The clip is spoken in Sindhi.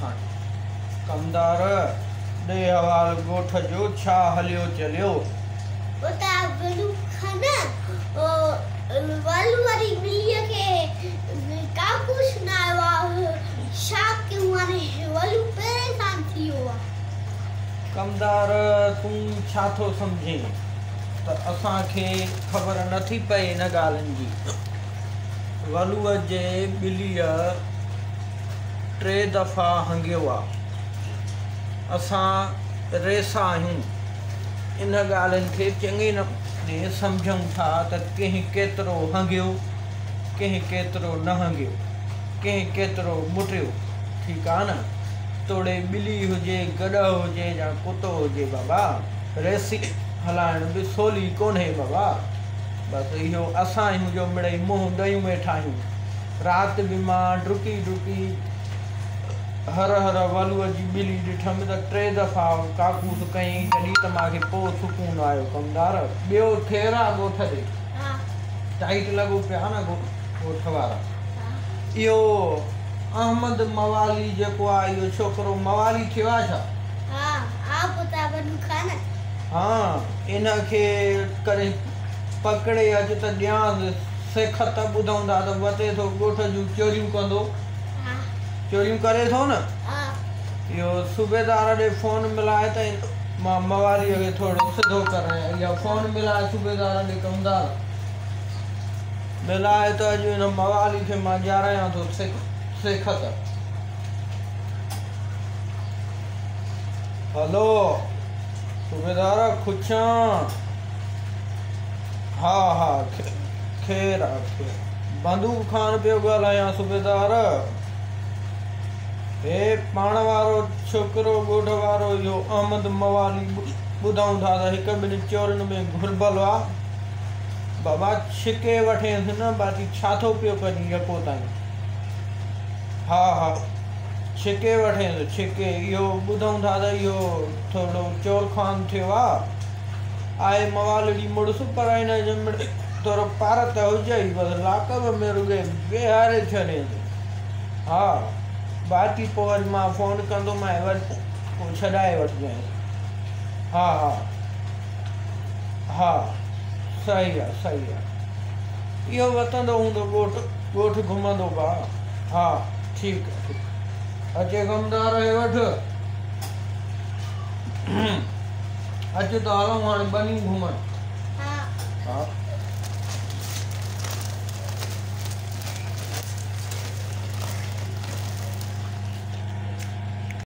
سائين. ڪمدار، ڏي حوال ڳوٺ جو ڇا هليو چليو؟ اتان بلو خان ولو واري ٻليء کي ڪاڪوس نه آيو آ، ڇا ڪيون هاڻي ولو پريشان ٿي ويو آ. ڪمدار، تون ڇا ٿو سمجهين ته اسان کي خبر نه ٿي پئي ان ڳالهين جي؟ ولوء جي ٻليء ٽي دفعا هنگيو آ. اسان ريسا آهيون. ان ڳالهين کي چڱي نموني سمجهون ٿا ته ڪنهن ڪيترو هنگيو، ڪنهن ڪيترو نه هنگيو، ڪنهن ڪيترو مٽيو. ٺيڪ آ نه؟ توڙي ٻلي هجي، گڏهه هجي يا ڪتو هجي بابا، ريسي هلائڻ به سولي ڪونهي بابا. بس اهو اسان آهيون جو مڙئي منهن ڏيون ويٺا آهيون. رات به مان ڊڪي ڊڪي هر هر ولوء جي ٻلي ڏٺم ته ٽي دفعا ڪاڪوس ڪيائين جڏهن ته مان کي پوء سڪون آيو. ڪمدار، ٻيو خير آ ڳوٺ ڏي؟ ٽائيٽ لڳو پيا نه ڳوٺ وارا. اهو احمد موالي جيڪو آ اهو ڇوڪرو موالي ٿيو آ ڇا؟ ها، ان کي ڪڏهن پڪڙي اچ ته ڏيانس سيکت. ٻڌون ٿا ته وتي ٿو ڳوٺ جون چوريون ڪندو. چوريون ڪري ٿو نه؟ اهو صوبيدار ڏي فون ملائي ته مان مواليء کي ٿورو سڌو ڪرايان. اها فون ملائي صوبيدار ڏي ڪمدار. ملائي ته اڄ ان موالي کي مان ڏيارايان ٿو سيکت. هلو صوبيدار خوشان. ها ها خير آ خير. بندوق خان پيو ڳالهايان صوبيدار. هي پاڻ وارو ڇوڪرو ڳوٺ وارو اهو احمد موالي ٻڌائون ٿا ته هڪ ٻن چورن ۾ گهربل آ. بابا ڇڪي وٺينس نه باقي ڇا ٿو پيو ڪرين يڪو تائين. ها ها ڇڪي وٺينس ڇڪي. اهو ٻڌائون ٿا ته اهو ٿورو چور خان ٿيو آ. آهي موالڙي مڙس پر هن جي مڙئي ٿورو پارت هجئي بس لاڪب ۾ رڳي ويهاري ڇڏينس. ها باقي پوء وري مان فون ڪندومانء وري پوء ڇڏائي وٺجانء. ها ها ها صحيح آ صحيح آ. اهو وتندو هوندو ڳوٺ ڳوٺ گهمندو با. ها ٺيڪ آ ٺيڪ اچي غمدار هي وٺ. اچ ته هلون هاڻي ٻنيون گهمڻ. ها.